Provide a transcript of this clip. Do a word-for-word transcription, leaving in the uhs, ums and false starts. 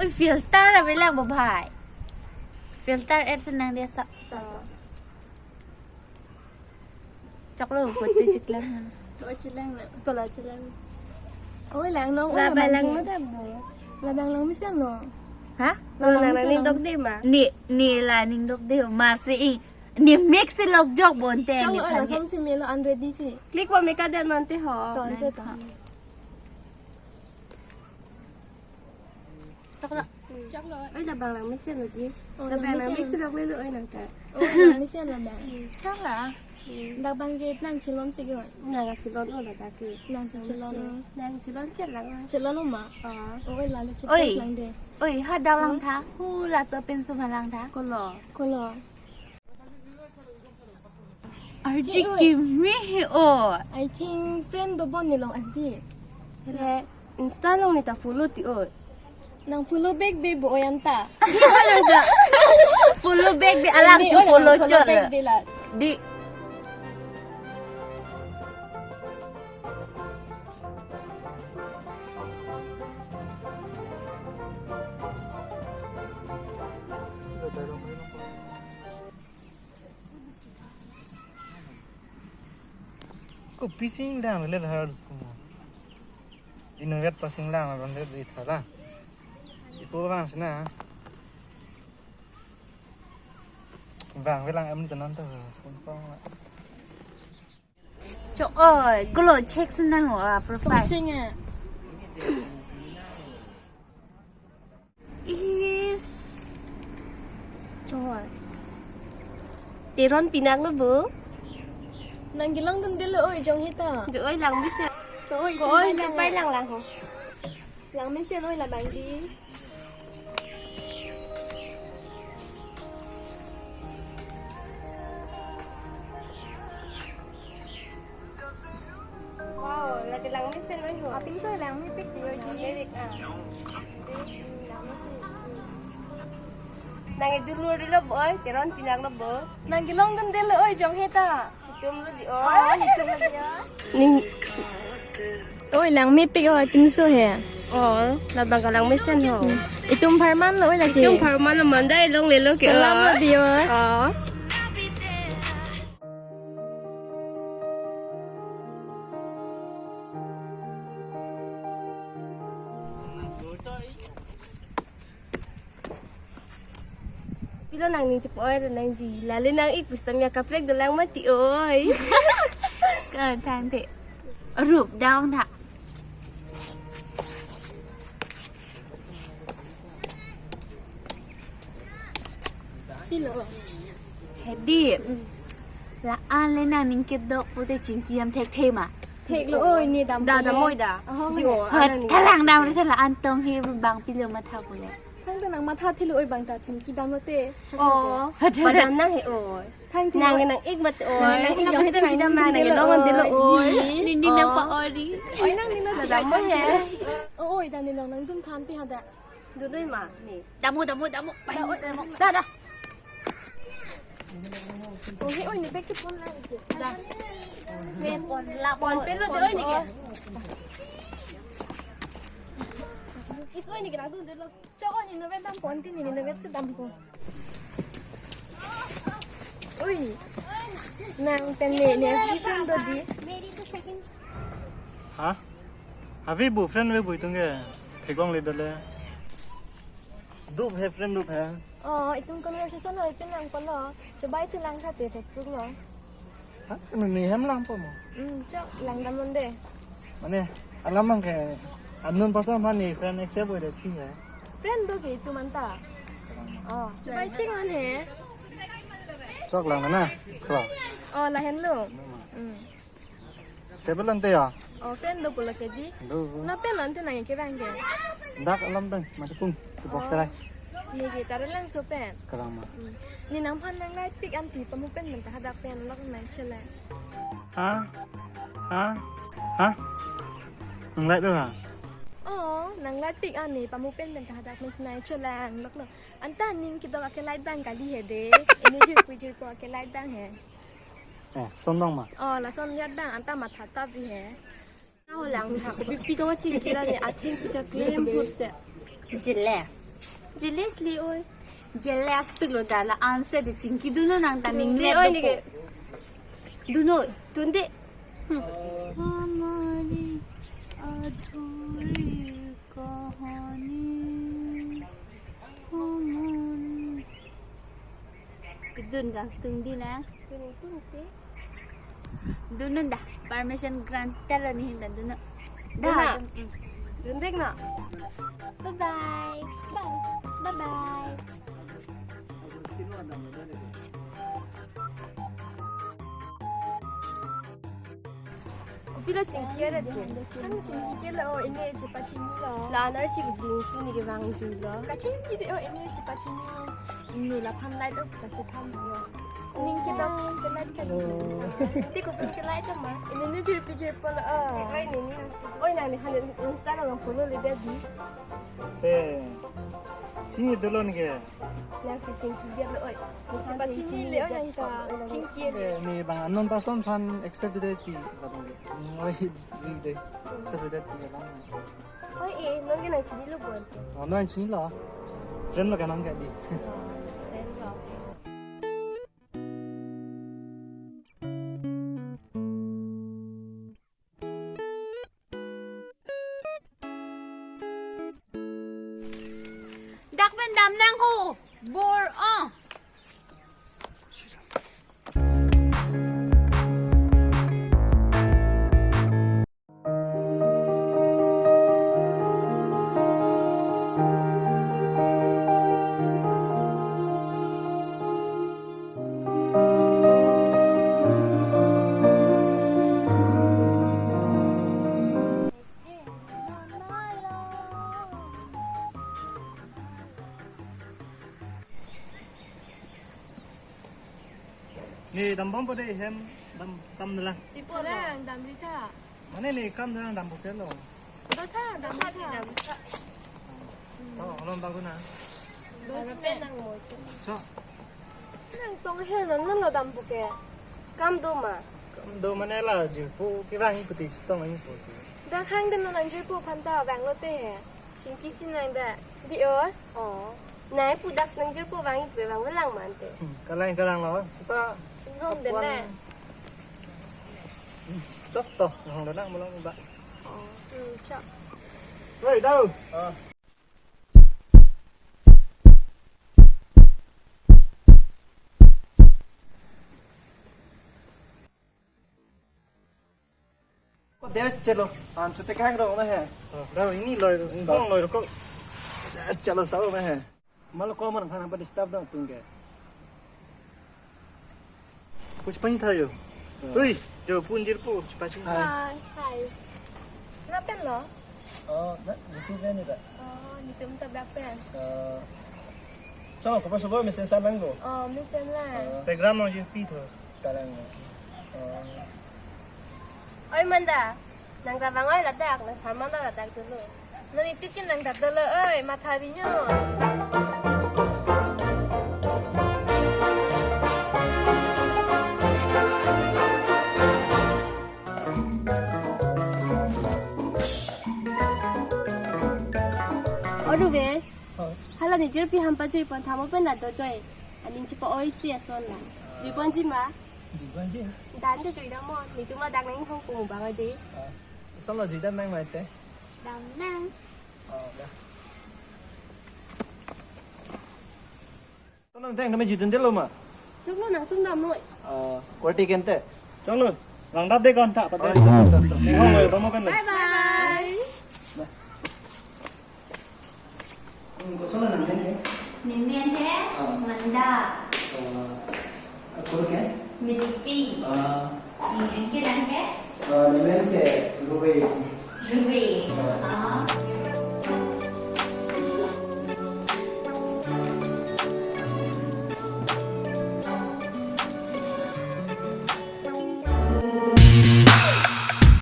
Filter avelang bo bhai. Filter add si nang dia sa. Choklo photo chiklang. To chiklang na. To la chiklang. Oi, lang nong. Labang lang mo ta mo. Labang lang mesen lo. Ha? Labang lang mesen nang lo. Dok de ma. Ni ni la ning dok de ma si i. Ni mix si lok jok bonte. Choklo ni oi, phan la he. Sam si melo unready si. Click pa meka den mante ho. To ante to. Choklo. Choklo. Oi, labang lang mesen lo ji. Oh, labang lang mesen. Mesen lo lo oi nang ta. Oh, lang mesen labang. Choklo. Dak bang ke nang chilon tik oi. Nang chilon lo dak ke. Nang chilon lo. Nang chilon chel lang. Chilon lo ma. Oh. Oi, la le chilon lang de. Oi, ha daw lang tha. Hu la so pen sum lang tha. Kolo. Kolo. Arji kimi hi o. I think friend dobon ni long F B. He, Insta long ni ta follow ti o. Nang follow back be bo oyan ta. Follow back be alam tu follow chot. Back be la. Di. Ko pising dang le har ko. Ino vet pasing lang abang le di thala. Ipo bang sina. Bang velang em tenan to. Cho oi, glow check senang o, ah, profile. Check ya. Is. Cho oi. Teron pinak lo bo. Nang gelong dun delo oi jong heta. Jo oi lang bisa. Cho oi, ko oi, lang pai lang lang ho. Lang mesen oi labang di. Wow, lagi lang mesen oi ho. Apin ko lang mepik di oi di. Mepik ah. Nang dulu dulu boy, teron pinak lo bo. Nang gelong dun delo oi jong heta. Itum lo di oi. Oh, itum lo di oi. Ning. Oi, lang mepik oi, pinso he. Oh, labang ka lang mesen ho. Itum pharman lo oi lagi. Itum pharman lo mandai long lelo ke. Salam lo di oi. Oh. Pilo nangning chepo-oi nangji. Lale nang-ik pusitame akaprek dolang mati oi. Ka thang te. Rup down tha. Pilo. Hedi. La-an le nangning kedok pute chingki dam thekthe ma. Theklo oi, ne dam da pule. Dam oi da. Ahong ji le. O, ha, anang ni. Thalang dam re thalang an tong he bang pilo matha pule. Thang ta nang matha thilo oi bang ta chingki dam lote. Oh. Padam nang he oi. Thang thilo. Nang nang-ik mat oi. Nang nang-ik mat oi. Nang nang-ik mat oi. Nang nang-ik mat oi. Nang nang-ik mat oi. Oi, nang nang-ik mat oi. Dam oi he. Oi, oi, dan ni long nang dun than ti hada. Dun oi ma, ni. Damu, damu, damu. Da, oi, damu. Da, da. Oh, he, oi, ni bag tu pon la, ike. Da. He, pon la, pon pelo de, oi, ni ke. Is, oi, ni ke nang dun delo. Cho, oi, ni no bag dam pon ti, ni, ni no bag si dam ko. Oi. Nang pen ne, ne, ni friend do di. Ha? Ave bo friend ave bo itum ke theklongle dole. Dup he friend dup he. Oh, itum conversation lo itum lang polo. Chobai chelang thate Facebook lo. Ha? Anu ni hem lang po mo. Hmm, cho lang dam londe. Mane alam mang ke unknown person aphan ni friend accept oi de ti he. Friend do ke itum anta. Oh, chobai ching on he. Chok lang na. Chok. Oh, lahen lo. Hmm. Sebelan te ya? Oh, friend do pulo ke di? Do. Na pen lan te nang ke bang ke? Dak alam pen, mati pung, ke bok terai. Ni ke tare lang so pen. Kalang ma. Hmm. Ni nangphan nang light pick an ti pamu pen pen ta hadak pen lok nang chele. Ha? Ha? Ha? Nang light do ha? Oh, nang light pick an ni pamu pen pen ta hadak pen sinai chele ang lok lo. Anta ning kedok ake light bang kali he de. Ini jirpo jirpo ake light bang he. Eh, son dong ma? Oh, lason light bang anta matha ta bi he. Nau lang tha ko pipi dong chingki la ni atheng kita klem hur se. Jealous. Jealous le oi. Jealous pik lo ta la answer de chingki dunnon nang ta ning le oi neke. Dunnon. Dunde. Hmm. Hamari adhuri kahani. Hamari. Dun ka, dun di na. Dun, dun, dun. Dunnon da. Permission granted lo ne hin ta dunnon. Da, dun na. Dun, mm. Dun dek na. Bye bye. Bye. Bye bye. Kopilo chingki adet ke? Kan chingki ke lo, ini chepachini lo. La anar chingki ding si ne kevangjuilo. Kachingki de o, ini chepachini. Inut laphan light up kachetham lo. Ning ke bak ke light kan. Te koson ke light ma. Ini ne jirpi jirpo lo. Oi, ini ni. Oi, nang ne han Insta lo follow le dia di. He. Chini dolo ne ke. Nang si chingki dia lo oi. Chepachini le oi nang ta. Chingki le. Eh, ne bang unknown person aphan accept de ti labang de. Oi, di de. Accept de ti labang. Oi, eh, non ke nang chinilo bon. Oh, non chinilo. Friend lo ke nang ke di. Friend lo. Dak pen dam nang ho, bor ong. Ne dambompo de hem, dam, kam dalang. Ipo lang, dam ri tha. Mane ne kam dalang dampo ke lo. Do tha, dam ri tha. Dam ri tha. To, holom bagu na. Do si pen nang mo. To. Nang tong her non non lo dampo ke. Kam do ma. Kam do mane la jirpo kevang puti sitong nangpo si. Dak hang den non nang jirpo aphan ta vanglo te he. Chingki si nang da. Di o. Oh. Nai pu dak nang jirpo vang ipe vang velang mante. Hmm, kalang kalang lo. Sita. Hong den apuan le. Hmm, chok to, hong den nang mulong ba. Oh, hmm, chok. Woi, dau. Ah. Ko der chelo, an chute kang rong na he. Oh, dah ini loi, ini bang loi ko. Der chelo sao na he. Malo ko man phan pa disturb dong tung ke. Kuch pani tha yo. Oh. Ui, jo pun jirpo, chepachini. Hi. Hi. Hi. Lapen lo? Oh, na, bisi pen ni ta. Oh, netum ta black pen. Oh. So, ko pa subo mesen sa lang go. Oh, mesen lang. Oh. Instagram lo jirpi tho. Kalang. Oh. Oi, manda. Nang ta vang oi ladak, nang pharman ta ladak dolo. Non itikin nang ta dolo, oi, matha binyo. Odu be. Oh. Hala ne jirpi ham pajui pon thamo pen na dojoi. Aning chepa-oi si ason la. Jui ponji ma? Jui ponji. Dan de jui dam mo. Netum ladak nang hong pu mu bang oi de. Ah. Ason lo jui dam nang ma te. Dam nang. Oh, dah. Tolong teng kami jui dun delo ma. Choklo nangtum dam noi. Ah, kuarti kente. Choklo. Lang dap de kon ta, pat de. Oh, iya. Ni hong lo, tamo kan le. Bye bye. Dah. Hmm, koson nang men ke? Ne men he, ah. Manda. Ah, akur ke? Milki. Ah. Hmm, anke nang he? Ah, ne men ke Ruby. Ruby. Ah. Ah,